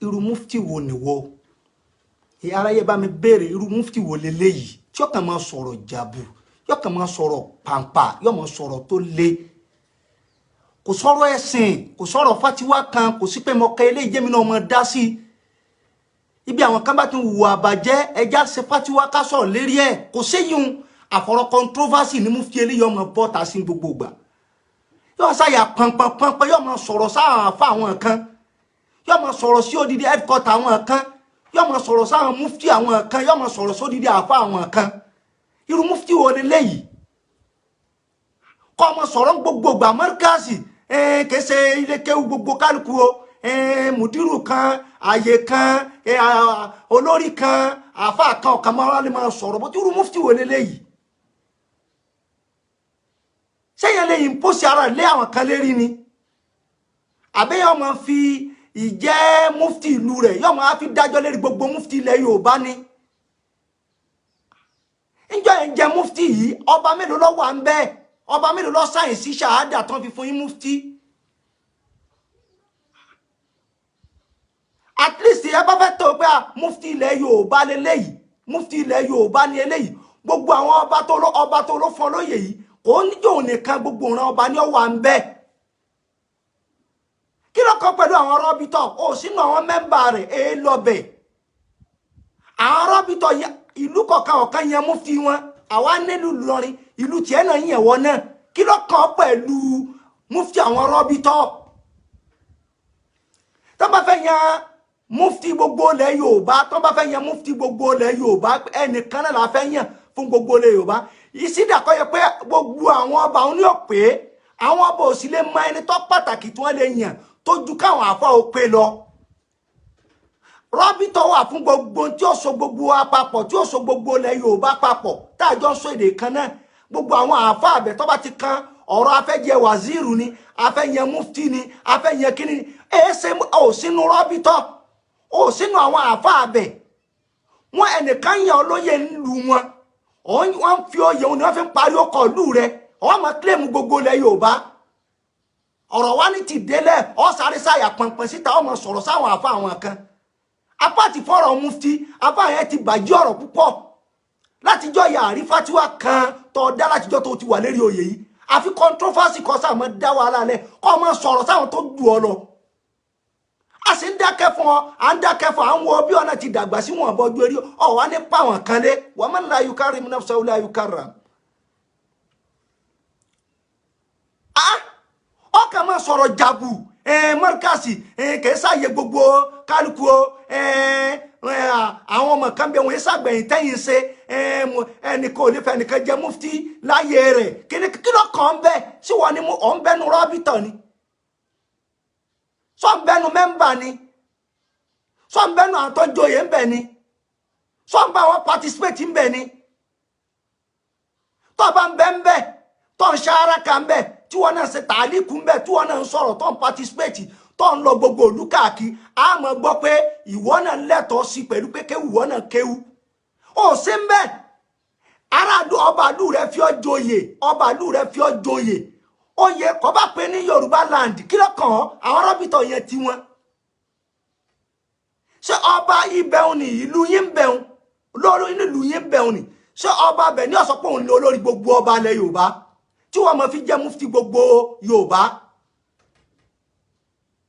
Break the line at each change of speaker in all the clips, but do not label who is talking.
Irú mufti wo nìwọ? Ìyá aráyé bá mi béèrè, irú mufti wo leléyìí tí ó kàn máa sọ̀rọ̀ jàbù, yóò kàn máa sọ̀rọ̀ pàǹpà, yóò máa sọ̀rọ̀ tó le? Kò sọ̀rọ̀ ẹ̀sìn, kò sọ̀rọ̀ fatiwa kan, kò sí pé mo kẹ eléyìí jẹ́mi náà mo dá sí i. Ibi àwọn kan bá ti hùwà àbàjẹ́, ẹja ṣe fatiwa ká sọ̀rọ̀ lérí ẹ̀, kò séyìn. Àfọ̀rọ̀ controversy ní mufti eléyìí ọmọ bọ́ta sí gbogbo ìgbà. Yóò ṣàyà pọnpọnpọnpọn, yóò máa sọ̀rọ̀ sáwọn àfa àwọn kan, yóò máa sọ̀rọ̀ sí odidi headquarter àwọn kan, yóò máa sọ̀rọ̀ sáwọn mufti àwọn kan, yóò máa sọ̀rọ̀ sí odidi àfa àwọn kan. Irú mufti wo leléyìí kọ́ ọmọ sọ̀rọ̀ gbogbo ìgbà? Mọ́ríkàsì kẹsẹ̀ ilé kéwú gbogbo kálukú o, mùdírù kan, àyè kan, olórí kan, àfa kan, ọ̀kan máa lè máa sọ̀rọ̀ bó ti. Irú mufti wo leléyìí? Sẹ́yìn lè impose ara lé àwọn kan lérí ni, àbẹ́yẹ ọmọ fi ìjẹ́ mufti ìlú rẹ̀ yóò máa fi dájọ́ lérí gbogbo mufti ilẹ̀ Yorùbá ni? Níjọ́ yẹn jẹ́ mufti yìí, ọba mélòó ló wà ń bẹ́ẹ̀? Ọba mélòó ló sáyìn sí ṣàhádà tán fi fún yín mufti? At least ẹ bá fẹ́ tó pé mufti ilẹ̀ Yorùbá leléyìí, mufti ilẹ̀ Yorùbá ni eléyìí, gbogbo àwọn ọba tó ló fún ọ lóyè yìí, kò ní jòun nìkan, gbogbo ìran ọba ni ó wà ń bẹ́ẹ̀. Kí ló kọ́ pẹ̀lú àwọn rọ́bìtọ̀? Ó sínú àwọn mẹ́mbà rẹ̀ èé lọ́bẹ̀. Àwọn rọ́bìtọ̀ ìlú kọ̀ọ̀kan ọ̀kan yẹn mufti wọn. Àwa nílùú Ìlọrin, ìlú tiẹ̀ náà yẹn wọ́n náà. Kí ló kọ́ pẹ̀lú mufti àwọn rọ́bìtọ̀? Tó bá fẹ́ yan mufti gbogbo ilẹ̀ Yorùbá, tó bá fẹ́ yan mufti gbogbo ilẹ̀ Yorùbá, ẹnìkan náà la fẹ́ yàn fún gbogbo ilẹ̀ Yorùbá. Ìsídà kọ́ yẹ pé gbogbo àwọn ọba òun ní òpè, àwọn ọba ò sì lè mọ ẹni tó pàtàkì tí wọ́n lè yàn tó ju káwọn àfọ òpè lọ. Rọ́bìtọ̀ wà fún gbogbo tí ó so gbogbo wa papọ̀, tí ó so gbogbo ilẹ̀ Yorùbá papọ̀, tá a jọ ń sọ èdè kan náà. Gbogbo àwọn àfọ àbẹ̀ tó bá ti kan ọ̀rọ̀ afẹ́jẹ wàzírù ni, afẹ́yẹ mufti ni, afẹ́yẹ kíni ni, èé ṣe ò sínú rọ́bìtọ̀, ò sínú àwọn àfọ àbẹ̀ wọn. Ẹnìkan yàn olóyè ńlu wọn, wọ́n fi oyè òun ni wọ́n fi ń parí ọkọ̀ ìlú rẹ̀, wọ́n máa kílèmù gbogbo ilẹ̀ Yorùbá. Ọ̀rọ̀ wa ní ti délẹ̀, ọ̀ sáré sáyà pọnpọn síta, ọ̀ máa sọ̀rọ̀ sáwọn àfa àwọn kan. Apá ti fọ́rọ̀ mufti, apá yẹn ti bàjẹ́ ọ̀rọ̀ púpọ̀ látijọ́. Yàrí fatiwa kan tó dá látijọ́ tó ti wà lérí oyè yìí, àfi controversy kọ́ sáà máa dá wàhálà lẹ̀, kọ́ máa sọ̀rọ̀ sáwọn tó dù ọ lọ. A sì ń dákẹ́ fún ọ, à ń dákẹ́ fún ọ, à ń wo bí ọ̀nà ti dàgbà sí wọn bọ́jú eré ọ̀ wá ní pàwọn kan lé wa man la yukarrim nafsahu la yukarram. Ọkàn máa sọ̀rọ̀ jàbù mọ́ríkàsì kìí sáàyè gbogbo kálukú o. Àwọn ọmọ kan bẹ wọn ṣàgbẹ̀yìn tẹ́yìn ṣe ẹnìkan ò lè fẹ́ ẹnìkan jẹ́ mufti láyé rẹ̀. Kí ló kàn ń bẹ́ sí wọn ni? Ọ̀ ń bẹ́nu rọ́bìtọ̀ ni, sọ ń bẹ́nu mẹ́mbà ni, sọ ń bẹ́nu àtọ́jọyè ń bẹ̀ ni, sọ ń bá wọn participate ń bẹ̀ ni. Tó bá ń bẹ́ ń bẹ́, tó ń ṣe ara kan ń bẹ̀, tí wọn náà ṣe tàlíkù ń bẹ̀, tí wọn náà ń sọ̀rọ̀, tó ń participate, tó ń lọ gbogbo ìlú káàkiri, a máa gbọ́ pé ìwọ náà lẹ́tọ̀ọ́ sí pẹ̀lú pé kéwù ìwọ náà kéwù. Ó ṣe ń bẹ̀. Aráàlú ọba ìlú rẹ fi ọ́ joyè, ọba ìlú rẹ fi ọ́ joyè, oyè kọ́ bá pé ní Yorùbá land, kí ló kàn ọ́? Àwọn rọ́bìtọ̀ yẹn ti wọn. Ṣé ọba ibẹ̀hún ni ìlú yín bẹ̀hún lórí nílùú yín bẹ̀hún ni? Ṣé ọba bẹ̀ ní ọ̀sán pé òun ni olórí gbogbo ọba ilẹ̀ Yorùbá tí wọ́n máa fi jẹ́ mufti gbogbo Yorùbá?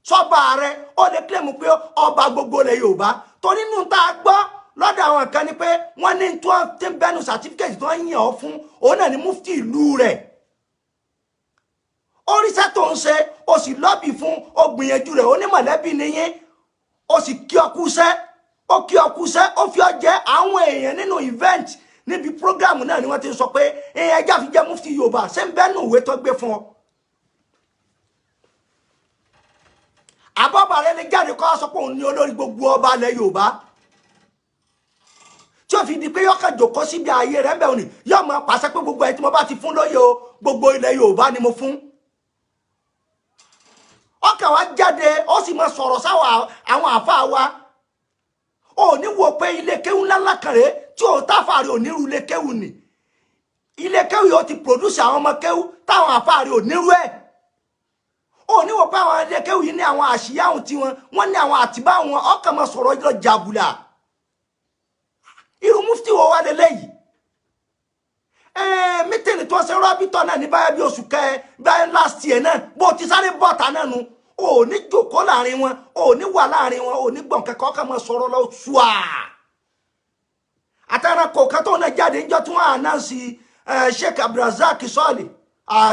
Sọba rẹ ó lè kílẹ̀mù pé ọba gbogbo ilẹ̀ Yorùbá, torí nínú tá a gbọ́ lọ́dọ̀ àwọn kan ni pé wọ́n ní tí wọ́n ti ń bẹ́nu sàtífíkẹ̀tì tí wọ́n yàn ọ́ fún òun náà ni mufti ìlú rẹ̀. Oríṣẹ́ tó ń ṣe, o sì lọ́bì fún, o gbìyànjú rẹ̀, onímọ̀lẹ́bí nìyẹn, o sì kí ọ kúṣẹ́, ó kí ọ kúṣẹ́, ó fi ọ jẹ́ àwọn èèyàn nínú event níbi program náà ni wọ́n ti sọ pé ẹja fi jẹ́ mufti Yorùbá. Ṣé ń bẹ́nu ìwé tó gbé fún ọ? Àbọ̀bà rẹ lè jáde kọ́ sọ pé òun ní olórí gbogbo ọba ilẹ̀ Yorùbá, tí ó fi di pé yọkàn jòkó síbi ààyè rẹ̀ ń bẹ̀ òní, yóò máa pàṣẹ pé gbogbo ẹ̀ tí mo bá ti fún lóye o, gbogbo ilẹ̀ Yorùbá ni mo fún. Ọkàn wa jáde, ó sì máa sọ̀rọ̀ sáwọn àwọn àfa wa. Ó ní wo pé ilé kéwú ńláńlá kan rèé tí ò táfàrí ò nírú ilé kéwú ni. Ilé kéwú yóò ti produce àwọn ọmọ kéwú táwọn àfàrí ò nírú ẹ̀. Ó ní wò pé àwọn adékéwì yìí ní àwọn àṣìyá ohun tiwọn, wọ́n ní àwọn àtibá wọn, ọkàn máa sọ̀rọ̀ lọ jàbùlà. Irú mufti wo wá lélẹ́yìí? Mítìnì tó ṣe rọ́bìtọ̀ náà ní báyà bí oṣù kẹ báyà last year náà, bó ti sáré bọ́ta náà nu, ò ní jòkó láàrin wọn, ò ní wà láàrin wọn, ò ní gbọ̀n kẹ́kọ̀ọ́, ọkàn máa sọ̀rọ̀ lọ ṣùà. Àtàrà kọ̀ọ̀kan tó náà jáde níjọ́ tí wọ́n ànáǹsì Sheikh Abdulrazak Sọ́ọ̀lì,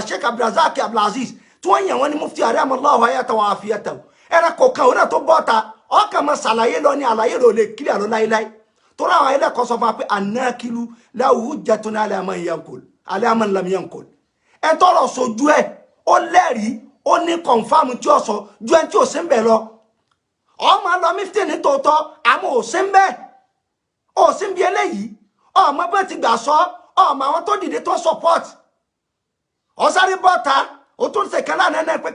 Sheikh Abdulrazak Abdulaziz, tí wọ́n yàn wọ́n ní mufti adamallahu hayatahu wa afiyatahu. Ẹ̀rọ kọ̀ọ̀kan òun náà tó bọ́ta, ọkàn máa ṣàlàyé lọ ní àlàyé rẹ̀ ò lè kílẹ̀ lọ láéláé. Torí àwọn ẹlẹ́kọ̀ọ́ sọ fún wa pé anákìlú lahu hujjatun ala man yankul ala man lam yankul. Ẹ tọrọ sojú ẹ, ó lẹ́rìí, ó ní kọ̀nfàmù tí ó sọ ju ẹni tí ò sí ń bẹ̀ lọ. Ọmọ lọ mifti ní tòótọ́, àmọ́ ò sí ń bẹ̀, ò sí ń bí eléyìí, ọmọ bẹ́ẹ̀ ti gbà sọ, ọmọ àwọn tó dìde tó support. Ọ̀sáré bọ́ta, ó tún ṣe kan lánàá náà pé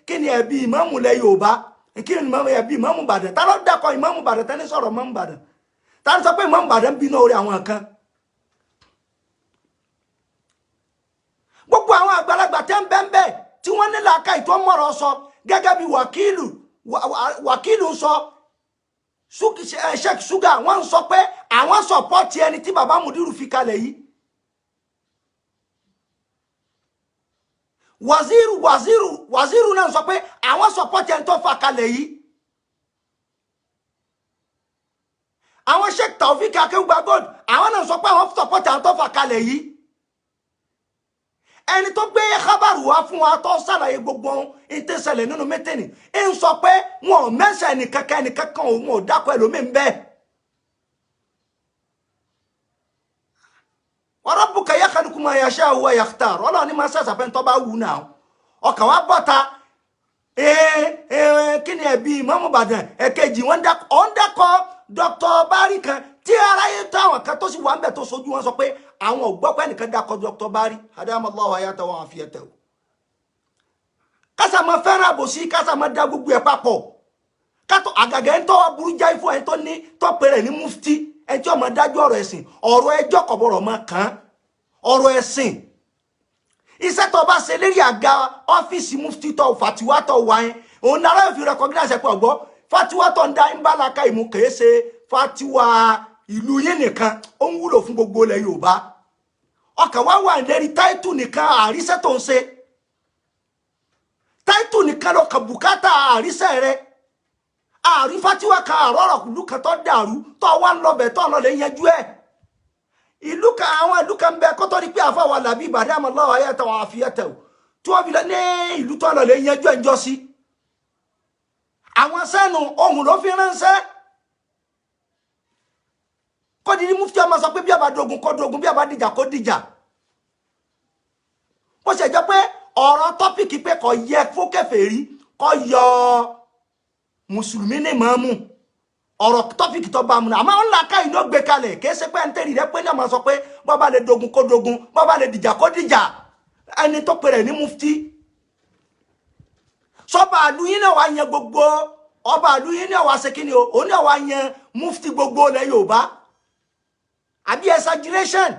kí ni ẹ̀bi ìmáàmù lẹ Yorùbá, kí ni ẹ̀bi ìmáàmù Ìbàdàn? Ta ló dákọ̀ ìmáàmù Ìbàdàn tẹ́ni sọ̀rọ̀ ìmáàmù Ìbàdàn? Ta ló sọ pé ìmáàmù Ìbàdàn bínú orí àwọn kan? Gbogbo àwọn àgbàlagbà tẹ́ ń bẹ́ẹ̀ tí wọ́n ní làákàyè tó mọ̀rọ̀ sọ, gẹ́gẹ́ bí wàkílù ń sọ, Sheikh Sugar, wọ́n ń sọ pé àwọn sọ̀pọ̀tì ẹni tí bàbá Mudiru fi kalẹ̀ yìí. Wàzírù náà sọ pé àwọn sọ̀pọ̀tì ẹni tó fà kalẹ̀ yìí. Àwọn Sheikh Taofik Akéwùgbà Gold, àwọn náà sọ pé àwọn sọ̀pọ̀tì àwọn tó fà kalẹ̀ yìí. Ẹni tó gbé kábàrù wá fún wa tó ṣàlàyé gbogbo ohun ìtẹ̀sẹ̀lẹ̀ nínú mẹ́tẹ̀ẹ̀nì ń sọ pé wọn ò mẹ́sẹ̀ ẹnìkankan, ẹnìkankan òun ò dákọ̀ ẹlòmíín bẹ́ẹ̀. Wa rabbuka yakhluqu ma yasha'u wa yakhtar. Ọlọ́run ní máa ṣàṣàfẹ́ tó bá wù náà. Ọkàn wa bọ́ta kí ni ẹ̀bí Ìmáàmù Ìbàdàn ẹ̀kejì wọ́n dákọ̀ Dr. Bari kan tí aráyé tó àwọn kan tó sì wà ń bẹ̀ tó sojú wọn sọ pé àwọn ò gbọ́ pé ẹnìkan dákọ̀ Dr. Bari adamallahu hayatahu wa afiyatahu. Kásà máa fẹ́ràn àbòsí, kásà máa da gbogbo ẹ̀ papọ̀. Kátó àgàgà ẹni tó wà burú jáì fún ẹni tó ní tó pèrè ní mufti, ẹni tí ó máa dájú ọ̀rọ̀ ẹ̀sìn, ọ̀rọ̀ ẹjọ́ kọ̀bọ̀rọ̀ máa kàn án, ọ̀rọ̀ ẹ̀sìn. Iṣẹ́ tó bá ṣe lérí àga ọ́fíìsì mufti tó fàtiwá tó wà yẹn, òun náà fi recognize pé ọ̀gbọ́ fatiwa tó ń da ń bá laka ìmú kìí ṣe fatiwa ìlú yín nìkan, ó ń wúlò fún gbogbo ilẹ̀ Yorùbá. Ọkàn wá wà lérí táìtù nìkan, àríṣẹ́ tó ń ṣe táìtù nìkan ló kàn bùkátà àríṣẹ́ rẹ. Àrí fatiwa kan àrọ́rọ̀ ìlú kan tó dàrú tó wá ń lọbẹ̀ tó ń lọ lè yanjú ẹ̀. Ìlú kan, àwọn ìlú kan bẹ kótó ni pé àfọwọ́ làbí Ìbàdàn àmọ́ ayẹtọ̀ àfiyẹtọ̀ tí wọ́n fi lọ ní ìlú tó ń lọ lè yanjú ẹ̀ ń jọ sí. Àwọn sẹ́nu ohun ló fi ránṣẹ́. Kọ́dí ní mufti ọmọ sọ pé bí a bá dogun kó dogun, bí a bá dìjà kó dìjà. Bó ṣe jẹ́ pé ọ̀rọ̀ tọ́pìkì pé kò yẹ fún kèfèrí kò yọ mùsùlùmí ní ìmáàmù, ọ̀rọ̀ tọ́pìkì tó bá mu náà, àmọ́ ńlá ká ìlú gbé kalẹ̀ kì í ṣe pé ẹni rẹ pé ní ọmọ sọ pé bó bá lè dogun kó dogun, bó bá lè dìjà kó dìjà. Ẹni tó pèrè ní mufti sọba àlùyìn náà wá yan gbogbo ọba àlùyìn náà wá ṣe kíni o, òun náà wá yan mufti gbogbo ilẹ̀ Yorùbá. Àbí exaggeration?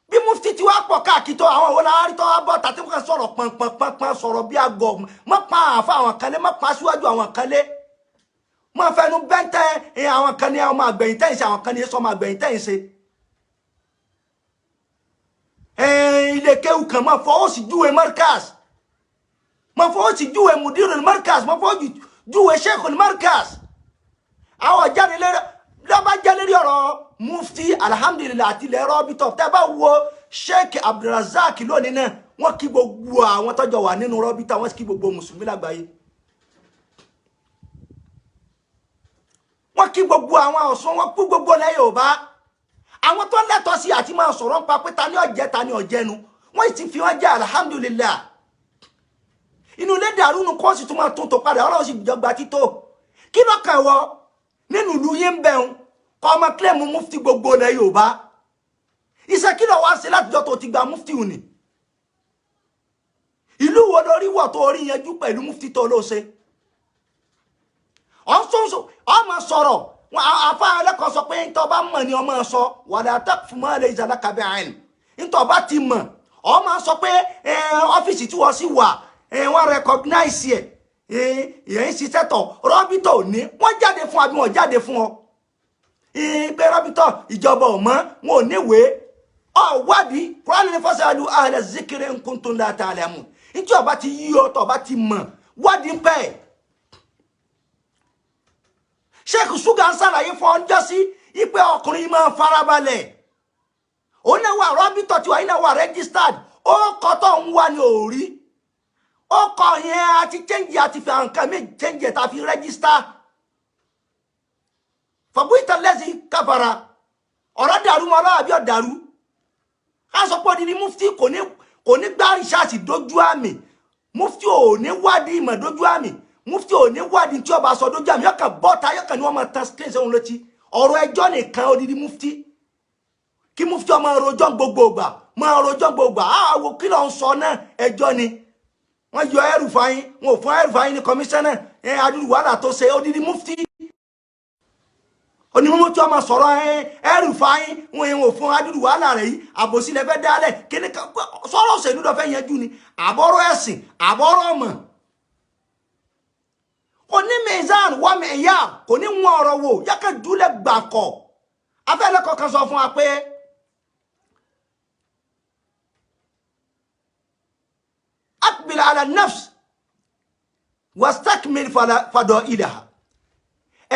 Bí mufti ti wá pọ̀ káàkiri tó àwọn òun láwárí tó wá bọ̀ tàbí wọ́n sọ̀rọ̀ pọnpọnpọnpọn sọ̀rọ̀ bí àgọ̀, mọ́ pa àfa àwọn kan lé, mọ́ pa síwájú àwọn kan lé, mọ́ fẹnu bẹ́ńtẹ́ àwọn kan ní ọmọ àgbẹ̀yìn tẹ́yìn ṣe, àwọn kan ní sọmọ àgbẹ̀yìn tẹ́yìn ṣe. Ilé kéwù kan mọ́ fọwọ́ sí júwe markaz, mọ́ fọwọ́ sí júwe mudirul markaz, mọ́ fọwọ́ júwe sheikhul markaz. Àwọn jáde lérò lọ́ba jẹ́ lérí ọ̀rọ̀ mufti alhamdulillah àti ilẹ̀ rọ́bìtọ̀. Tẹ́ bá wo Sheikh Abdulrazak lónìí náà, wọ́n kí gbogbo àwọn tọ́jọ́ wà nínú rọ́bìtọ̀, wọ́n kí gbogbo mùsùlùmí lágbàáyé, wọ́n kí gbogbo àwọn Ọ̀ṣun, wọ́n kú gbogbo ilẹ̀ Yorùbá. Àwọn tó lẹ́tọ̀ọ́ sí àti máa sọ̀rọ̀ nípa pé ta ni ọ̀jẹ́ ta ni ọ̀jẹ́nu, wọ́n ti fi wọ́n jẹ́ alhamdulillah. Inú ilé dàrú nu kó sì tún máa tún tó padà, Ọlọ́run sì jọgbà títò. Kí lọ́kàn wọ nínú ìlú yín ń bẹ̀rùn kọ́ ọmọ kílẹ̀mù mufti gbogbo ilẹ̀ Yorùbá? Iṣẹ́ kí ló wá ṣe látijọ́ tó ti gba mufti òní? Ìlú wo lórí wọ̀ tó orí yanjú pẹ̀lú mufti tó ló ṣe? Ọmọ sọ̀rọ̀ afa ẹlẹ́kọ̀ọ́ sọ pé ntọ́ bá mọ̀ ni ọmọ sọ, wala taqfu ma laysa laka bi'ilm. Ntọ́ bá ti mọ̀ Ọ máa sọ pé ọ́fíìsì tí wọ́n sì wà wọ́n recognize ẹ̀ ìyẹn ń ṣiṣẹ́ tọ̀ rọ́bìtọ̀ ò ní wọ́n jáde fún àbí wọ́n jáde fún ọ pé rọ́bìtọ̀ ìjọba ò mọ̀ wọn ò níwèé ọ̀wádìí Kùránì ní fasalu ahla zikri in kuntum la ta'lamun ntí ọba ti yí ọ tọ́ ọba ti mọ̀ wádìí ń pẹ́. Sheikh Suga ń ṣàlàyé fún ọ níjọ́sí ipe ọkùnrin máa ń farabalẹ̀ òun náà wà rọ́bìtọ̀ tiwa yìí náà wà registered ó kọ́ tó ń wá ní òórí ó kọ yẹn àti change àti fi nǹkan mi change tá a fi register fọ̀bùtà lẹ́sìn káfara ọ̀rọ̀ dàrú mọ́ ọlọ́wà bí ọ̀dàrú ká sọ pé odidi mufti kò ní gbá rìṣáàsì dójú àmì mufti ò ní wádìí ìmọ̀ dójú àmì mufti ò ní wádìí tí ọba sọ dójú àmì yọkàn bọ́ta yọkàn ni wọ́n máa tan screen sẹ́wọ̀n létí ọ̀rọ̀ ẹjọ́ nìkan odidi mufti kí mufti ọmọ rojọ́ gbogbogbà máa rojọ́ gbogbogbà àwọn kí ló ń sọ náà ẹjọ́ ni wọ́n yọ ẹrù fáyín wọn ò fún ẹrù fáyín ní kọmíṣánná ẹ adúlù wàhálà tó ṣe odidi mufti onímọ̀ tí wọ́n máa sọ̀rọ̀ ẹrù fáyín wọn ò fún adúlù wàhálà rẹ̀ yìí àbòsí lẹ fẹ́ dálẹ̀ kíní sọ̀rọ̀ òṣèlú lọ fẹ́ yanjú ni àbọ̀rọ̀ ẹ̀sìn àbọ̀rọ̀ ọmọ kò ní mizan wà mí ẹ̀yà kò ní wọn ọ̀rọ̀ wò yàtọ̀ dúlẹ̀ gbàkọ̀ afẹ́lẹ́ kọ̀ọ̀kan sọ fún wa pé akbil ala nafs wastakmil fadailaha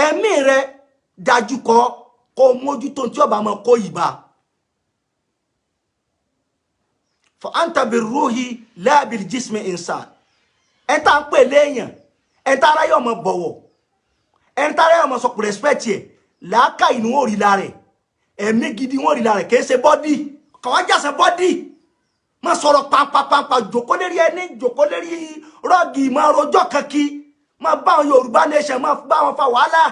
ẹ̀mí rẹ̀ dájú kọ kó mójútó tí ọba máa kó ìbá fa anta birruhi la bil jismi insan ẹ tá ń pè léèyàn ẹ tá ara yóò mọ bọ̀wọ̀ ẹ tá ara yóò mọ sọ respect ẹ làákà inú wọn ò rí lára ẹ ẹ̀mí gidi wọn ò rí lára ẹ kìí ṣe bọ́dì kàwá jàsẹ̀ bọ́dì má sọ̀rọ̀ pampapampa jòkó lérí ẹni jòkó lérí rọ́ọ̀gì má rojọ́ kankí má bá àwọn Yorùbá nation má bá wọn fa wàhálà.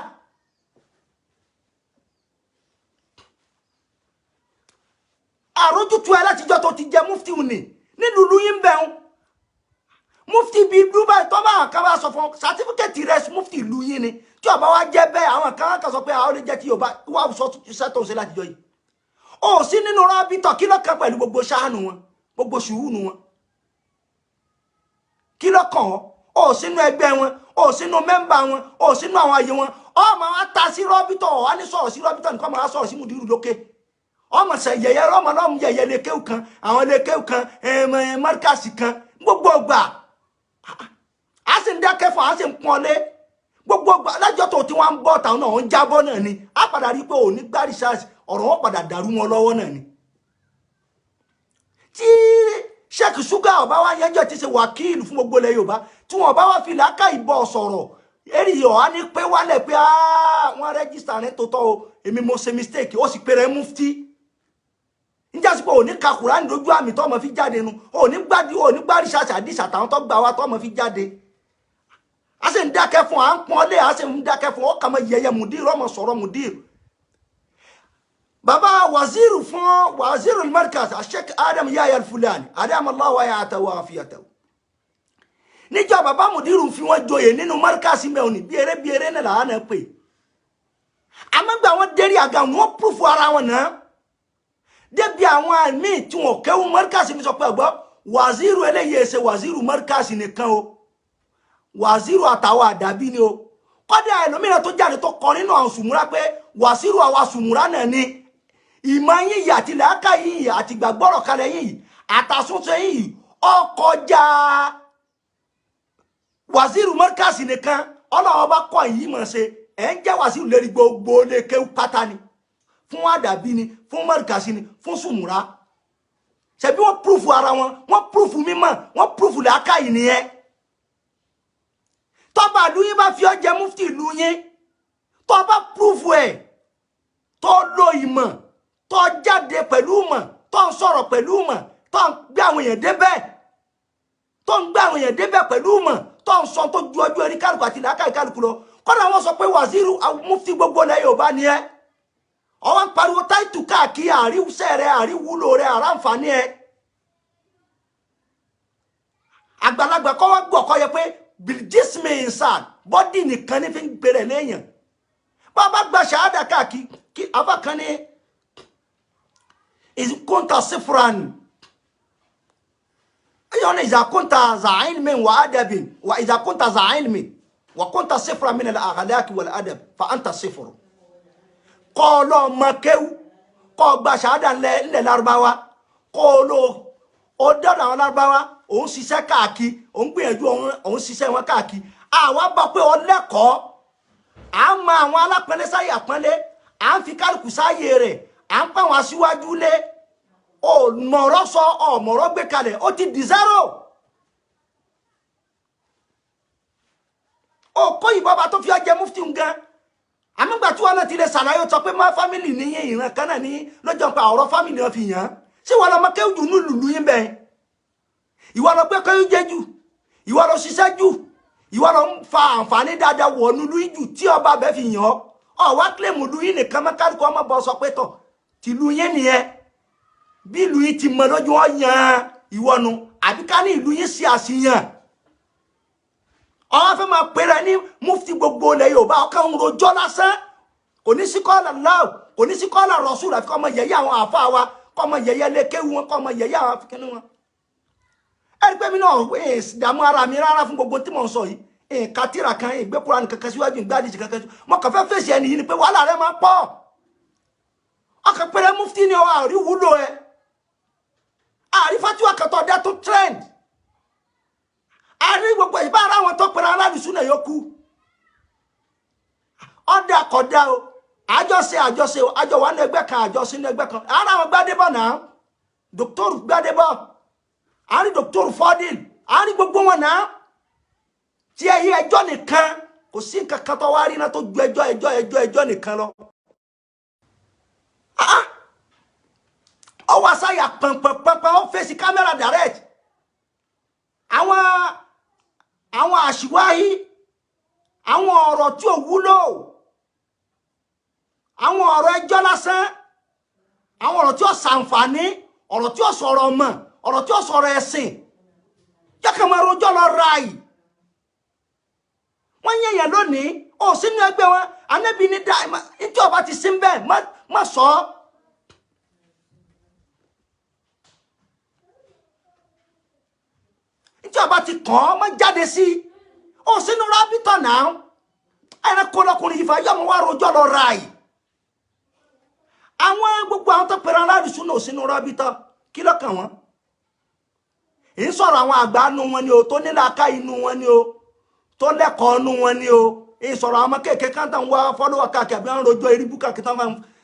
Àrójútu ẹ látijọ́ tó ti jẹ mufti òní nílùú lóyún bẹ́ẹ̀ mufti bíi Dubai tó bá àwọn kan bá sọ fún sátífíkẹ́tì rẹ mufti ìlú yín ni tí ọba wa jẹ́ bẹ́ẹ̀ àwọn kan kan sọ pé àwọn lè jẹ́ tí Yorùbá wà sọ iṣẹ́ tó ń ṣe látijọ́ yìí. Ó sí nínú rábìtọ̀ kí ló kàn pẹ̀lú gbogbo ṣáànù wọn gbogbo ṣùhùnù wọn kí ló kàn ọ́ ó sínú ẹgbẹ́ wọn ó sínú mẹ́mbà wọn ó sínú àwọn àyè wọn ọmọ wa ta sí rọ́bìtọ̀ ọ̀ wá ní sọ̀rọ̀ sí rọ́bìtọ̀ nìkan máa sọ̀rọ̀ sí mùdírù lókè ọmọ sẹ yẹyẹ ọmọ náà yẹyẹ lékéwù kan àwọn lékéwù kan mọ́ríkàsì kan gbogbo ọgbà a sì ń dákẹ́ fún a sì ń pọ́nlé gbogbo ọgbà lájọ́ tó tí wọ́n ń bọ̀ táwọn náà ń jábọ́ náà ni a padà rí i pé òní gbá research ọ̀rọ̀ wọn padà dàrú wọn lọ́wọ́ náà ni. Tí Sheikh Suga ọba wa yẹjọ ti ṣe wákìlù fún gbogbo ilẹ̀ Yorùbá tí wọn bá wá fi làákà ìbọn sọ̀rọ̀ èrì ọ̀há ní pé wálẹ̀ pé wọ́n rẹ́gísítà rẹ̀ tó tọ́ o èmi mo ṣe mistake ó sì pé rẹ̀ mufti njásí pé òní ka Kùránì lójú àmì tó ọmọ fi jáde nu òní gbádìí òní gbárí ṣàṣà àdìsà táwọn tó gbà wá tó ọmọ fi jáde a sì ń dákẹ́ fún à ń pọ́n lé a sì ń dákẹ́ fún ọkà mọ yẹyẹ mùdírù ọmọ sọ̀rọ̀ mùdírù. Bàbá waziri fún waziri markaz Sheikh Adam Yahya Al-Fulani Adam Allahu hayatahu wa afiyatahu níjọ́ bàbá mùdírù fi wọ́n joyè nínú markaz mẹ́wọ̀n bí eré bí eré náà làwọn náà pè àmọ́gbà wọn dérí àga wọn púrúfù ara wọn náà débi àwọn àmì tí wọn kéwú mọ́ríkàsì mi sọ pé ọgbọ́ wàzírù eléyìí ṣe wàzírù mọ́ríkàsì nìkan o wàzírù àtàwọn àdàbí ni o kọ́dà ẹlòmíràn tó jáde tó kọ nínú àwọn sùmúrà pé wàzírù àwa sùmúrà náà ni ìmọ̀ yín yìí àti làákà yín yìí àti ìgbàgbọ́rọ̀ kalẹ̀ yín yìí àtàsúnṣe yín yìí ọkọjá wàzírù mọ́ríkàsì nìkan Ọlọ́run bá kọ́ yìí mọ̀ ṣe ẹ̀ ń jẹ́ wàzírù lérí gbogbo lè kéwú pátá ni fún àdàbí ni fún mọ́ríkàsí ni fún sùmùrà ṣebí wọ́n púrúfù ara wọn wọ́n púrúfù mímọ̀ wọ́n púrúfù làákàyè nìyẹn tọ́ba ìlú yín bá fi ọ́ jẹ mufti ìlú yín tọ́ba púrúfù ẹ̀ tó lo ìmọ̀ tó jáde pẹ̀lú ìmọ̀ tó ń sọ̀rọ̀ pẹ̀lú ìmọ̀ tó ń gbé àwọn èèyàn débẹ̀ tó ń gbé àwọn èèyàn débẹ̀ pẹ̀lú ìmọ̀ tó ń sọ tó ju ọjọ́ erí kálukú àti làákàyè kálukú lọ kọ́dà wọ́n sọ pé wàzírù mufti gbogbo ilẹ̀ Yorùbá ni ẹ́ ọwọ́n ń pariwo táìtù káàkiri àríwúsẹ́ rẹ àríwúlò rẹ àràǹfààní ẹ àgbàlagbà kọ́ wá gbọ́ kọ́ yẹ pé biljismi insan bọ́dì nìkan ní fi ń gbèrè léèyàn bàbá gba ṣàádà káàkiri kí abákan ní ìkóńtà sífúránì Ìyọ́nà ìzàkúntà zàáìlmìn wà ádàbìn wà ìzàkúntà zàáìlmìn wà kúntà sífra min al-akhlaq wal adab fa anta sífru. Kọ́ ọ lọ́ọ́ mọ kéwú, kọ́ ọ gba ṣàádà ńlẹ̀ lárúbáwá, kọ́ ọ lọ ó dọ́dọ̀ àwọn lárúbáwá, òun ṣiṣẹ́ káàkiri, òun gbìyànjú, òun ṣiṣẹ́ wọn káàkiri. Àwa bá pé ọ lẹ́kọ̀ọ́, à ń mọ àwọn alápọ̀nlé sáyè àpọ́nlé, à ń fi kálukú sáyè rẹ̀, à ń pa àwọn aṣíwájú lé. Ọ̀mọ̀rọ̀ sọ, ọ̀mọ̀rọ̀ gbé kalẹ̀, ó ti di zero. Ó kó ìbọn bá tó fi ọjẹ mufti gan. Àmúgbà tí wọn náà ti lè ṣàlàyé sọ pé má fámìlì níyìn, ìran kan náà ní lọ́jọ́ pa ọ̀rọ̀ fámìlì wọn fi yàn án. Ṣé wọn lọ mọ kéwù jù ní lùlù yín bẹ́ẹ̀? Ìwọ lọ gbé kéwù jẹ jù, ìwọ lọ ṣiṣẹ́ jù, ìwọ lọ ń fa àǹfààní dáadáa wọ̀ nílùú jù tí ọba bẹ́ẹ̀ fi yàn ọ́. Ọ̀ wá kílèmù lu yín nìkan mọ́, kálukú ọmọ bọ́ sọ pé tọ̀ tìlú yín nìyẹn. Bí ìlú yín ti mọ lójú wọn yan ìwọ nu, àbí ká ní ìlú yín ṣe àṣìyàn. Ọwọ́ fẹ́ máa pèrè ní mufti gbogbo ilẹ̀ Yorùbá, ọkàn ń rojọ́ lásán. Kò ní sí kọ́ọ̀lá láò, kò ní sí kọ́ọ̀lá rọ̀ṣùl, àfi kọ́ ọmọ yẹ̀yẹ́ àwọn àáfàá wa, kọ́ ọmọ yẹ̀yẹ́ lékéwu wọn, kọ́ ọmọ yẹ̀yẹ́ àwọn akíní wọn. Ẹ rí pé mi náà dààmú ara mi rárá fún gbogbo tí mò ń sọ yìí. Nǹkan tíra kan, ìgbé Kùránì kankan síwájú, ìgbé àdìsí kankan síwájú. Mo kàn fẹ́ fèsì ẹni yìí ni pé wàhálà rẹ máa pọ̀. Ọkàn pèrè mufti ni ọ, àrí wúlò ẹ. Àrí fatiwa kẹtọ dá tó trend. Àrí gbogbo ìbá ara àwọn tó pèrè aládùsúnà yòókù. Ọ̀dà kọ̀dá o, àjọṣe àjọṣe o, àjọ wà ní ẹgbẹ́ kan, àjọṣe ní ẹgbẹ́ kan. Ara àwọn Gbádébọ̀ náà, Dr. Gbádébọ̀, àrí Dr. Fọdil, àrí gbogbo wọn náà. Tí ẹ yí ẹjọ́ nìkan, kò sí nǹkan kan tó wá rí náà tó ju ẹjọ́ ẹjọ́ ẹjọ́ ẹjọ́ nìkan lọ. Ó wá sáyà pọ̀npọ̀npọ̀npọ̀n, ó fèsì kámẹ́rà direct. Àwọn àṣìwáyí, àwọn ọ̀rọ̀ tí ò wúlò, àwọn ọ̀rọ̀ ẹjọ́ lásán, àwọn ọ̀rọ̀ tí ó ṣàǹfààní, ọ̀rọ̀ tí ó sọ̀rọ̀ ọmọ, ọ̀rọ̀ tí ó sọ̀rọ̀ ẹ̀sìn. Jẹ́kẹ̀ máa rojọ́ lọ ra yìí. Wọ́n yẹ̀yẹ̀ lónìí, ó sínú ẹgbẹ́ wọn, Ànábì ní dá, tí ọba ti sí bẹ́ẹ̀, má sọ ọ́. Tí ọba ti kàn án, má jáde sí i. Ó sínú rábítọ̀ náà. Ẹranko lọkùnrin yìí fà, yọmọ wá rojọ́ lọ ra yìí. Àwọn gbogbo àwọn tó pera aládùsùn náà sínú rábítọ̀, kí lọ́kàn wọn? Ì ń sọ̀rọ̀ àwọn àgbà nu wọn ni o, tó nílàáká inú wọn ni o, tó lẹ́kọ̀ọ́ nu wọn ni o. Ì ń sọ̀rọ̀ àwọn kéèké kan tó ń wá fọ́lọ́wọ́ káàkiri àbí wọn rojọ́ eribú káàkiri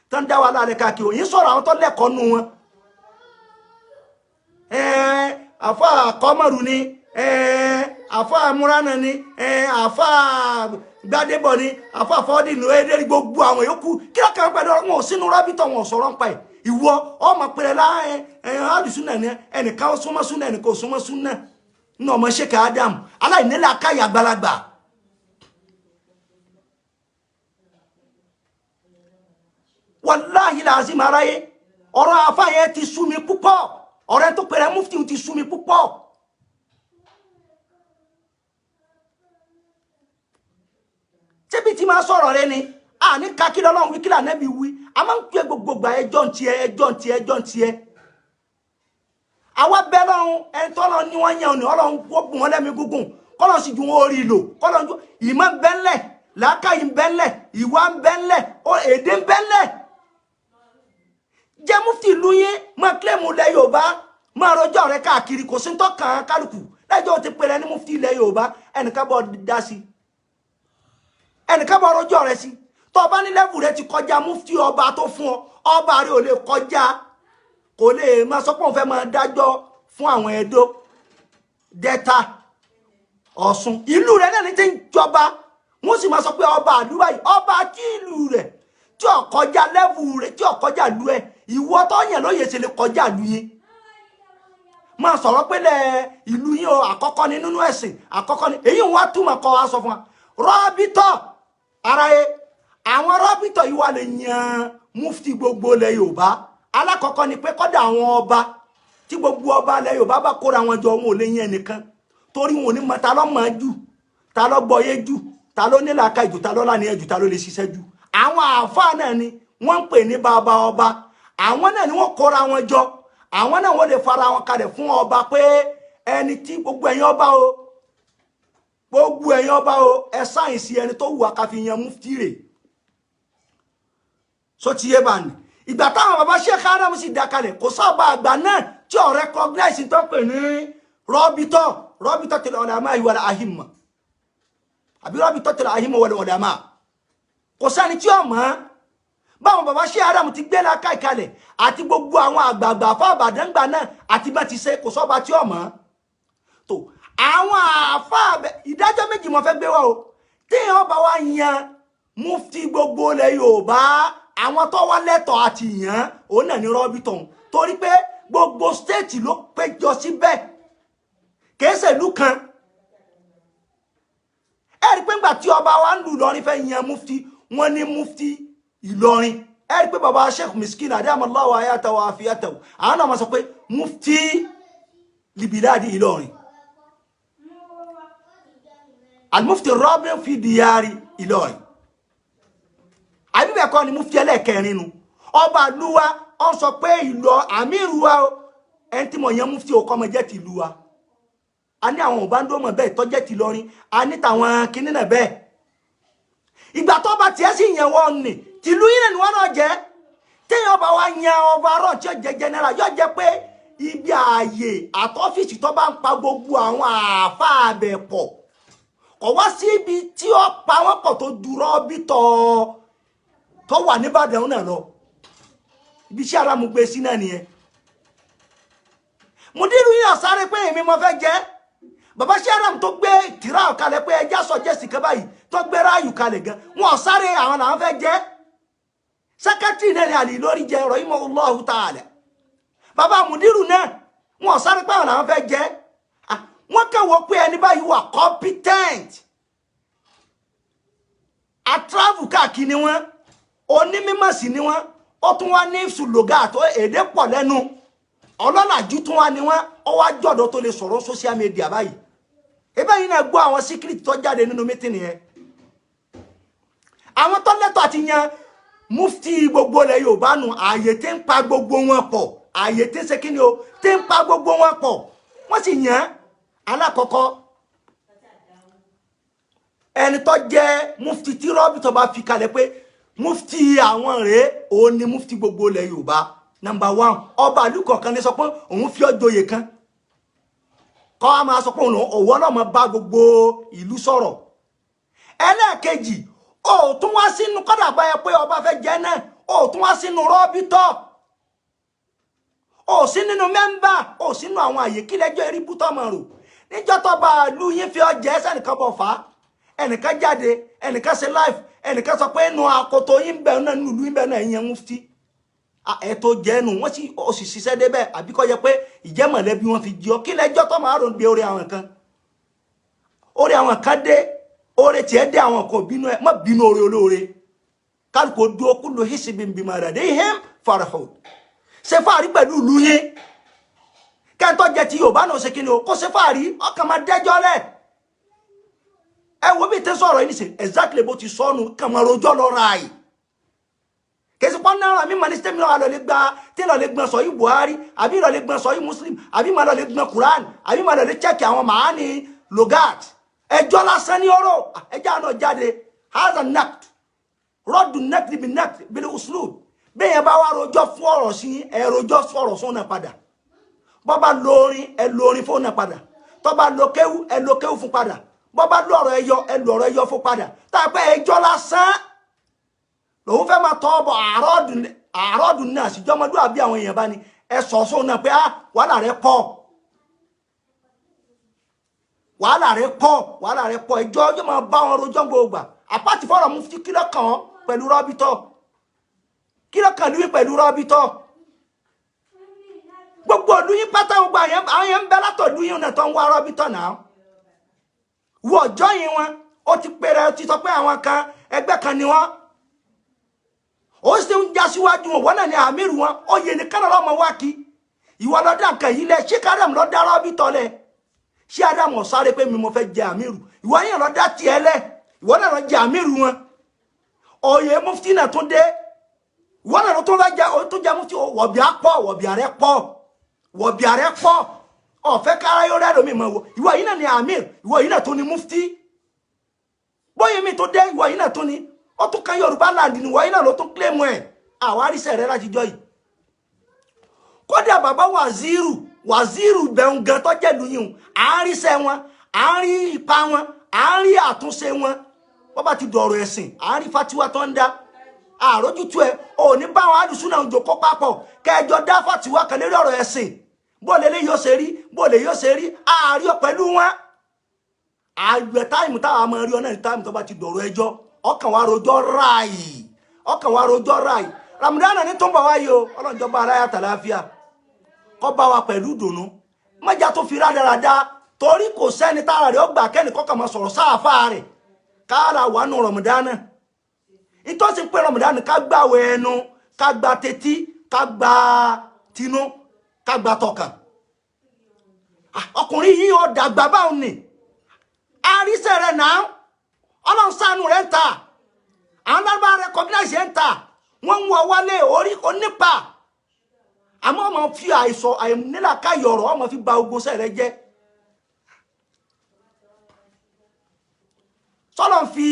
tó ń dá wàhálà rẹ̀ káàkiri o. Ì ń sọ̀rọ̀ àwọn tó lẹ́kọ̀ọ́ nu wọn. Àfa Kọ́mọ̀rù ni, àfa Múránà ni, àfa Gbádébọ̀ ni, àfa Fọ́dìnù, ẹ̀ẹ́dẹ́rì gbogbo àwọn yòókù. Kí ló kàn pẹ̀lú wọn ò sínú rábítọ̀, wọn ò sọ̀rọ̀ ń pa ẹ̀. Ìwọ ọmọ pẹ̀lẹ́ láàrin alùsùnà ni, ẹnìkan ó súnmọ́ súnà, ẹnìkan ò súnmọ́ súnà. Ní ọmọ Sheikh Adam, aláìníla káyà àgbàlagbà. Wàláhì làásì máa ráyé. Ọ̀rọ̀ àfa yẹn ti sú mi púpọ̀. Ọ̀rẹ́ tó pẹ̀lẹ́ mufti ti sú mi púpọ̀. Ṣébi tí máa sọ̀rọ̀ rẹ ni, a ní ká kí lọ́lọ́run wí, kí l'Ànábì wí. A máa ń pè gbogbo gbà ẹjọ́ ń tiẹ̀, ẹjọ́ ń tiẹ̀, ẹjọ́ ń tiẹ̀. Àwa bẹ́ lọ́run, ẹni tọ́lọ́ ní wọ́n yàn ní Ọlọ́run kó bùn wọn lẹ́mí gúngùn, kọ́lọ́n sì ju wọn orí lò, kọ́lọ́n ju ìmọ̀ ń bẹ́ńlẹ̀, làákàyè ń bẹ́ńlẹ̀, ìwà ń bẹ́ńlẹ̀, èdè ń bẹ́ńlẹ̀. Jẹ́ mufti ìlú yín, máa kílẹ̀mù ilẹ̀ Yorùbá, máa rojọ́ rẹ káàkiri, kò sí ń tọ́kàn kálukú. Lẹ́jọ́ ti pèrè ní mufti ilẹ̀ Yorùbá, ẹnìkan bọ́ dá sí, ẹnìkan bọ́ rojọ́ rẹ sí. Tó bá ní lẹ́vù rẹ ti kọjá mufti ọba tó fún ọ, ọba rẹ ò lè kọjá, kò lè máa sọ pé òun fẹ́ máa dájọ́ fún àwọn Ẹdó, Delta, Ọ̀ṣun. Ìlú rẹ náà ní ti ń jọba, wọ́n sì máa sọ pé ọba àdúrà yìí, ọba tí ìlú rẹ̀ tí ò kọjá lẹ́vù rẹ̀, tí ò kọjá ìlú ẹ̀, ìwọ tó yàn lóye ṣe lè kọjá ìlú yín. Máa sọ̀rọ̀ pé lẹ̀ ìlú yín o, àkọ́kọ́ ni nínú ẹ̀sìn, àkọ́kọ́ ni èyí ń wá túmọ̀ kọ́ wa sọ fún wa. Rọ́bítọ̀ ara yẹ, àwọn rọ́bítọ̀ yìí wà lè yan mufti gbogbo ilẹ̀ Yorùbá. Alákọ̀ọ́kọ́ ni pé kọ́dà àwọn ọba, tí gbogbo ọba ilẹ̀ Yorùbá bá kóra wọn jọ, wọn ò lè yan ẹnìkan, torí wọn ò ní mọ ta ló mọ̀ jù, ta ló gbọ́yé jù, ta ló nílàáká jù, ta ló lánìyàn jù, ta ló lè ṣiṣẹ́ jù. Àwọn àáfàá náà ni wọ́n ń pè ní bàbá ọba. Àwọn náà ni wọ́n kóra wọn jọ, àwọn náà wọ́n lè fara wọn kalẹ̀ fún ọba pé ẹni tí gbogbo ẹ̀yin ọba o, gbogbo ẹ̀yin ọba o, ẹ sáyẹ̀nsì ẹni tó wù wá ká fi yan mufti rè. So ti yé bá ní ìgbà táwọn bàbá Sheikh Adam sì dá kalẹ̀, kò sábà àgbà náà tí ò recognize tó pè ní rọ́bìtọ̀, rọ́bìtọ̀ til ulama wal ahimma, àbí rọ́bìtọ̀ til ahimma wal ulama. Kò sẹ́ni tí ò mọ̀ báwọn bàbá Sheikh Adam ti gbé láká ìkalẹ̀ àti gbogbo àwọn àgbààgbà fábàdàngbà náà àti bá ti ṣe, kò sọ́ba tí ò mọ̀. Tó àwọn àáfàá ìdájọ́ méjì mo fẹ́ gbé wá o. Téèyàn bá wá yan mufti gbogbo ilẹ̀ Yorùbá, àwọn tó wá lẹ́tọ̀ọ́ àti yàn òun náà ní rọ́bìtọ̀, torí pé gbogbo stéètì ló péjọ síbẹ̀, kìí ṣe ìlú kan. Ẹ rí pé ńgbà tí ọba wa ń lù Ìlọrin fẹ́ yan mufti, wọ́n ní mufti Ìlọrin. Ẹ rí pé baba Sheikh Miskin adamallahu ayatahu afiyatahu, àwọn náà máa sọ pé mufti libiladi Ìlọrin, al-mufti rabi fi diyari Ìlọrin. Àbí bẹ́ẹ̀ kọ́ ni mufti ẹlẹ́ẹ̀kẹrin nu ọba àlúwa ọ sọ pé ìlọ àmírù wa ẹni tí mo yan mufti òkọ́ ọmọ jẹ́ ti ìlú wa. A ní àwọn òbándómọ̀ bẹ́ẹ̀ tọ́jẹ́ ti lọrin, a ní tàwọn kinní náà bẹ́ẹ̀. Ìgbà tó bá tiẹ̀ sì yẹn wọ́n nì tìlú yìí ni wọ́n náà jẹ́. Téèyàn bá wá yan ọba arọ́ tí ó jẹ́ general, yóò jẹ́ pé ibi ààyè àtọ́fíìsì tó bá ń pa gbogbo àwọn àáfàá bẹ̀ pọ̀, kò wá sí ibi tí ó pa wọ́n pọ̀ tó dúró bí tọ́ tó wà nìbàdàn náà lọ. Ibi iṣẹ́ ara mo gbé sí náà nìyẹn. Mùdírù yìí ọ̀sáré pé èmi mo fẹ́ jẹ́. Bàbá Sheikh tó gbé tìrá kalẹ̀ pé ẹja sọ jẹ́sì kan báyìí, tó gbé ráàyù kalẹ̀ gan, wọn ọ̀sáré àwọn làwọn fẹ́ jẹ́. Sẹ́kẹ́tìrì náà ni àlè lórí jẹ rahimahullahu ta'ala. Bàbá mùdírù náà wọn ọ̀sáré pé àwọn làwọn fẹ́ jẹ́. Wọ́n kàn wọ́n pé ẹni báyìí wà competent. A travel káàkiri ni wọ́n, onímọ̀ sí ni wọ́n, ó tún wá ní sùlọ́gà tó èdè pọ̀ lẹ́nu, ọlọ́làjú tún wá ní wọ́n, ó wá jọ̀dọ̀ tó lè sọ̀rọ̀ social media báyìí. Ebe yìí náà gbọ́ àwọn secret tó jáde nínú mítìnì yẹn. Àwọn tó lẹ́tọ̀ọ́ àti yan mufti gbogbo ilẹ̀ Yorùbá nù, ààyè tí ń pa gbogbo wọn pọ̀, ààyè tí ń ṣe kíni o, tí ń pa gbogbo wọn pọ̀, wọ́n sì yan alákọ̀ọ́kọ́ ẹni tó jẹ́ mufti tí rọ́bìtọ̀ bá fi kalẹ̀ pé mufti àwọn rèé, òun ni mufti gbogbo ilẹ̀ Yorùbá number one. Ọba ìlú kọ̀ọ̀kan ní sọ pé òun fi ọ́ joyè kan, kọ́ a máa sọ pé òun òwò ọlọ́mọ bá gbogbo ìlú sọ̀rọ̀. Ẹlẹ́ẹ̀kejì, ó tún wá sínú kọ́dà báyẹn pé ọba fẹ́ jẹ́ náà, ó tún wá sínú rọ́bìtọ̀, ó sí nínú mẹ́mbà, ó sínú àwọn àyè kí lẹ́jọ́ erí bútọ́ mọ̀ rò. Níjọ́ tó bá ìlú yín fi ọ́ jẹ́, sẹ́nìkan bọ̀ fà á, ẹnìkan jáde, ẹnìkan ṣe live, ẹnìkan sọ pé inú akoto yín bẹ̀ náà, nínú ìlú yín bẹ̀ náà, ìyẹn mufti ẹ tó jẹ́ nu wọ́n sì ó sì ṣiṣẹ́ débẹ̀, àbí kọ́ yẹ pé ìjẹ́ mọ̀lẹ́bí wọn fi jí ọ. Kí lẹ́jọ́ tó máa rò ń gbé orí àwọn kan, orí àwọn kan dé, orí tiẹ̀ dé, àwọn kan bínú ẹ má bínú orí olóore. Kálukó dúró kullu hisbin bima ladayhim farihun. Ṣe fàárí pẹ̀lú ìlú yín, kẹ́ńtọ́ jẹ ti Yorùbá náà ṣe kí ni o, kó ṣe fàárí, ọkàn máa dẹ́jọ́ lẹ̀. Ẹ wo bí tẹ́ sọ̀rọ̀ yìí nìsín, exactly bó ti sọnù, kàn máa rojọ́ lọ ra yìí. Kèsì pọ́n náírà mi máa ní sẹ́mi náà lọ lè gba tí lọ lè gbọ́n sọ yìí Buhari, àbí lọ lè gbọ́n sọ yìí Muslim, àbí máa lọ lè gbọ́n Quran, àbí máa lọ lè chẹ́kì àwọn màání logat. Ẹjọ́ lásán ní ọ̀rọ̀ ẹjọ́ àná jáde. Haza nakt rọ́dù nakt bí nakt bí uslub. Bẹ́ẹ̀ yẹn bá wá rojọ́ fún ọ̀rọ̀ sí ẹ rojọ́ fún ọ̀rọ̀ sún náà padà. Bọ́ bá lórin ẹ lórin fún náà padà. Tọ́ bá lo kéwú ẹ lo kéwú fún padà. Bọ́ bá lọ̀rọ̀ ẹyọ ẹ lọ̀rọ̀ ẹyọ fún padà. Tá a pẹ́ ẹjọ́ lásán lòun fẹ́ máa tọ́ ọbọ̀ àárọ̀dùn náà síjọ́mọdún àbí àwọn èèyàn bá ní ẹ sọ sóun náà pé á wàhálà rẹ pọ̀, wàhálà rẹ pọ̀, wàhálà rẹ pọ̀. Ẹjọ́ yóò máa bá wọn rojọ́ gbogbo àpáàtì fọ́rọ̀ mufti. Kí ló kàn án pẹ̀lú rọ́bìtọ̀? Kí ló kàn lóyún pẹ̀lú rọ́bìtọ̀? Gbogbo olóyún pátá, gbogbo àwọn yẹn ń bẹ látọ̀ lóyún náà tó ń wá rọ́bìtọ̀ náà. Wọ ọjọ́ yìí wọn ó ti pèrè, ó ti sọ pé àwọn kan ẹgbẹ́ kan ni wọ́n, ó sì ń já síwájú wọn, wọn náà ní àmírù wọn, ó yẹ ní kánà lọ́mọ wá kí ìwọ lọ́dà nǹkan yìí lẹ. Ṣé kádàmù lọ́dà rọ́bìtọ̀ lẹ? Ṣé ádámù ọ̀sáré pé mi mo fẹ́ jẹ àmírù? Ìwọ yẹn lọ́dà tiẹ̀ lẹ, ìwọ náà lọ jẹ àmírù wọn. Oyè mufti náà tún dé, ìwọ náà tó fẹ́ jẹ, tó jẹ mufti. Wọ̀bìà pọ̀, wọ̀bìà rẹ pọ̀, wọ̀bìà rẹ pọ̀. Ọ̀fẹ́ kára yóò rẹ́ lómi mọ̀ wò. Ìwọ yìí náà ni amir, ìwọ yìí náà tó ni mufti. Bóyá mi tó dé, ìwọ yìí náà tó ni. Ó tún kan Yorùbá land ni, ìwọ yìí náà ló tún claim ẹ̀. Àwárísẹ̀ rẹ láti jọ yìí. Kódà bàbá wàzírù, wàzírù bẹ̀rù gan tó jẹ́ lu yìí, à ń ríṣẹ́ wọn, à ń rí ipa wọn, à ń rí àtúnṣe wọn. Wọ́n bá ti dọ̀rọ̀ ẹ̀sìn, à ń rí fatiwa tó ń dá. Àrójútu ẹ̀ ò ní bá àwọn alùsùn náà jòkó papọ̀ kẹjọ dá fatiwa kan lérí ọ̀rọ̀ ẹ̀sìn. Bó lè yóò ṣe rí, bó lè yóò ṣe rí, àárí ọ pẹ̀lú wọn. Àgbẹ̀ táìmù táwọn máa rí ọ náà ní táìmù tó bá ti dọ̀rọ̀ ẹjọ́, ọkàn wa rojọ́ ráàyè, ọkàn wa rojọ́ ráàyè. Ramadan ní tó ń bọ̀ wáyé o, ọlọ́njọba aláyà tàlàáfíà kọ́ bá wa pẹ̀lú ìdùnnú. Mọ́jà tó fi rádaràda torí kò sẹ́ni tára rẹ̀ ó gbà kẹ́ni kọ́kàn máa sọ̀rọ̀ sáàfà rẹ̀ káàrà wà nù Ramadan. Ìtọ́sí pé Ramadan ká gbàwẹ̀ ẹnu, ká gba tetí, ká gba tinú, ká gba tọkàn. Ọkùnrin yìí ó dàgbà báwọn ni àrísẹ̀ rẹ̀ náà, ọlọ́run ṣàánú rẹ̀ ń ta, àwọn lárúbá recognize ẹ̀ ń ta, wọ́n ń wọ wálé orí onípa. Àmọ́ ọmọ fi àìsàn àìnílàkàyọ̀ ọ̀rọ̀ ọmọ fi ba ogun sẹ́ rẹ jẹ́. Sọlọ ń fi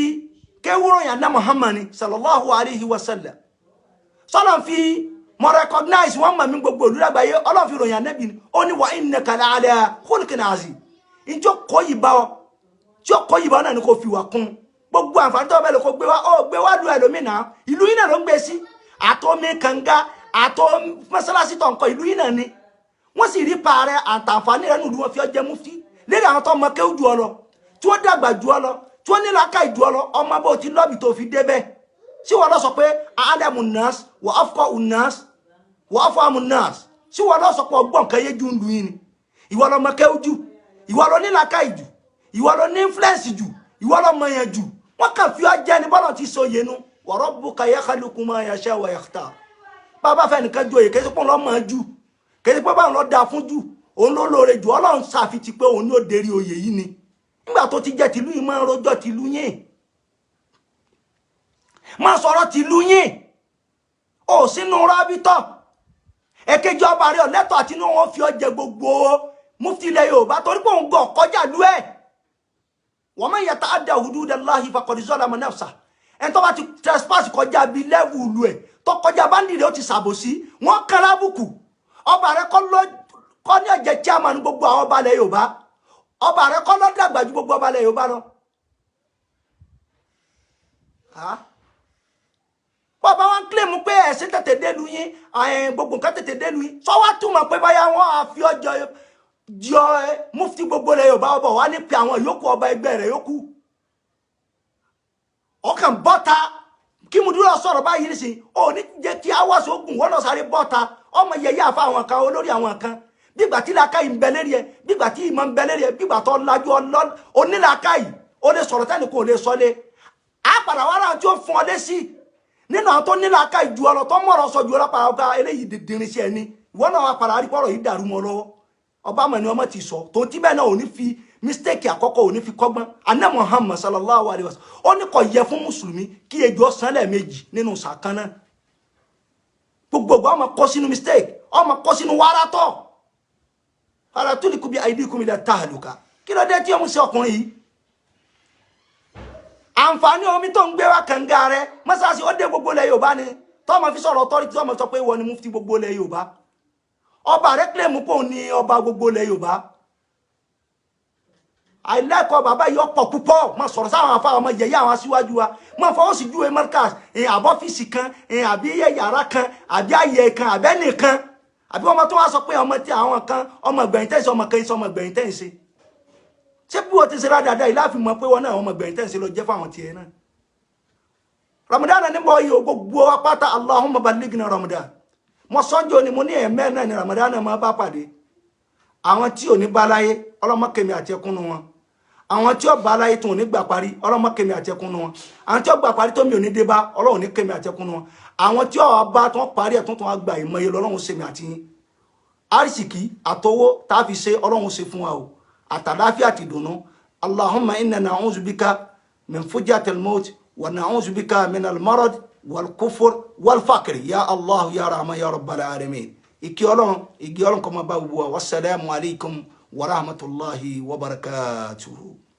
kéwúrọ̀ yàn ná Muhammad sallallahu alayhi wa sallam. Sọlọ ń fi mọ recognize wọn mọ̀ mí gbogbo ìlú lágbàáyé, ọlọ́run fi ròyìn ànábì ni ó ní wa innaka la'ala khuluqin azim. Njó kọ́ yìí bá ọ, tí ó kọ́ yìí bá ọ náà ni kò fi wà kún. Gbogbo àǹfààní tó bẹ́ẹ̀ lè kó gbé wá, ó gbé wá lu ẹlòmínà, ìlú yìí náà ló ń gbé sí. Àtọ́mí kànga, àtọ́ mọ́sálásí tó ń kọ́ ìlú yìí náà ni. Wọ́n sì rí paarẹ́ àtàǹfààní rẹ̀ nùdú wọn fi ọjẹ́ mufti. Lérí àwọn tó mọ kéwú ju ọ lọ, tí wọ́n dàgbà ju ọ lọ, tí wọ́n nílò aká ìjú ọ lọ, ọmọ bó ti lọ́bì tó fi débẹ̀. Sí wọn lọ sọ pé alamu nas wa afqahu nas wa afhamu nas. Sí wọn lọ sọ pé ọgbọ́n kan yé ju ń lu yín ni. Ìwọ lọ mọ kéwú jù, ìwọ lọ nílò aká ìjù, ìwọ lọ ní influence jù, ìwọ lọ mọ yẹn jù. Wọ́n kàn fi ọjẹ́ ni bọ́lá ti sọ yẹnu. Wa rabbuka yakhluqu ma yasha wa yakhtar. Bàbá fẹ́ nìkan joyè, kí ẹ sọ pé òun lọ́ mọ̀ jù, kí ẹ sọ pé báwọn lọ́ da fún jù, òun ló lóore jù, ọlọ́run ṣàfitì pé òun ní ó dérí oyè yìí ni. Nígbà tó ti jẹ́ tìlú yìí máa ń rojọ́ tìlú yín, máa sọ̀rọ̀ tìlú yín, ó sínú rábítọ̀. Èkejì ọba rẹ̀ ọ̀lẹ́tọ̀ àti inú wọn fi ọjẹ́ gbogbo mufti ilẹ̀ Yorùbá torí pé òun gọ̀ kọjá lú ẹ̀. Wa man yata'adda hududallahi faqad zalama nafsa. Ẹni tó bá ti trespass kọjá bíi lẹ́wù ìlú ẹ̀ tó kọjá báńdì rẹ̀ ó ti ṣàbòsí, wọ́n kan lábùkù. Ọba rẹ̀ kọ́ ní ọ̀jẹ̀ chairman gbogbo àwọn ọba ilẹ̀ Yorùbá. Ọba rẹ̀ kọ́ ló dàgbà ju gbogbo ọba ilẹ̀ Yorùbá lọ. Bàbá wa ń kílèmù pé ẹ̀sìn tètè délu yín, gbogbo nǹkan tètè délu yín. Sọ wá túmọ̀ pé báyà wọ́n á fi ọjọ́ jọ mufti gbogbo ilẹ̀ Yorùbá ọbọ̀ wá ní pé àwọn yòókù ọba ẹgbẹ́ rẹ̀ yòókù. Ọkàn bọ́ta kí mo dúró sọ̀rọ̀ báyìí nísìnyí, ò ní jẹ́ kí awọ́sọ ogun wọ́n lọ sáré bọ́ta. Ọmọ yẹyẹ àfa àwọn kan olórí àwọn kan. Bígbà tí làákàyè ń bẹ lérí ẹ, bígbà tí ìmọ̀ ń bẹ lérí ẹ, bígbà tó lajú onílàákàyè, ó lè sọ̀rọ̀ tẹ́nì kò lè sọ lé. Á padà wá láwọn tí ó fún ọ lé sí. Nínú àwọn tó nílàákàyè ju ọ lọ, tó mọ̀rọ̀ sọ ju ọ lọ, padà wá eléyìí dìndìnrín sí ẹni. Ìwọ náà wá padà rí pọ̀rọ̀ yìí dàrú mọ́ lọ́wọ́. Ọba mọ̀ ni ọmọ ti sọ. Tó ti bẹ́ẹ̀ náà ò ní fi mistake àkọ́kọ́ ò ní fi kọ́gbọ́n. Àná Muhammad sallallahu alayhi wa sallam ó ní kò yẹ fún mùsùlùmí kí ejò ọ̀sán lẹ́ẹ̀mejì nínú sàkán náà. Gbogbo ọmọ kọ́ sínú mistake, ọmọ kọ́ sínú wàrátọ̀. Ara tó ní kú bí aydikum ila tahluka. Kí ló dé tí ọmọ sí ọkùnrin yìí? Àǹfààní omi tó ń gbé wá kànga rẹ, mọ́sáàsì ó dé gbogbo ilẹ̀ Yorùbá ni. Tọ́mọ fi sọ̀rọ̀ authority, tọ́mọ sọ pé ìwọ ni mufti gbogbo ilẹ̀ Yorùbá. Ọba rẹ claim pé òun ni ọba gbogbo ilẹ̀ Yorùbá. Àìlẹ́kọ̀ọ́ bàbá yìí ọ̀pọ̀ púpọ̀, máa sọ̀rọ̀ sáwọn afá ọmọ yẹ̀yẹ́ àwọn aṣíwájú wa, máa fọwọ́ sí júwe markaz, àbọ́fíìsì kan, àbí yàrá kan, àbí àyè kan, àbẹ́nì kan, àbí ọmọ tó wá sọ pé ọmọ tí àwọn kan ọmọ ìgbẹ̀yìn tẹ̀sí, ọmọ kan iṣẹ́ ọmọ ìgbẹ̀yìn tẹ̀sí. Ṣé bí wọ́n ti ṣe rádáadáa yìí láàfin mọ̀ pé wọn náà ọmọ ìgbẹ̀yìn tẹ̀sí lọ jẹ́ fáwọn tiẹ̀ náà. Ramadan ní bọ́ yìí gbogbo wa pátá, Allahumma ballighna Ramadan. Mo sọ́njọ́ ni mo ní ẹ̀mẹ́ náà ni Ramadan náà máa bá pàdé. Àwọn tí ò ní bá láyé, ọlọ́mọkèmí àti ẹkúnnu wọn. Àwọn tí ó bá láyé tó ò ní gbà parí, ọlọ́mọkèmí àti ẹkúnnu wọn. Àwọn tí ó gbà parí tó mi ò ní dé bá, ọlọ́run ní kèmí àti ẹkúnnu wọn. Àwọn tí ó bá tó ń parí ẹ̀ tó tún wá gba ìmọ̀ye lọ́lọ́run ṣe mi àti yín. Àrísìkí àtọwó tá a fi ṣe ọlọ́run ṣe fún wa o. Àtàláfíà àti ìdùnnú. Allahumma inna na'udhu bika min fujatil maut wa na'udhu bika min al-marad wal kufur wal faqr. Ya Allah ya Rahman ya Rabbal alamin. Ìkí ọlọ́run, ìgí ọlọ́run kó máa bá gbogbo wa. Wassalamu alaikum wa rahmatulahi wa barakatuhu.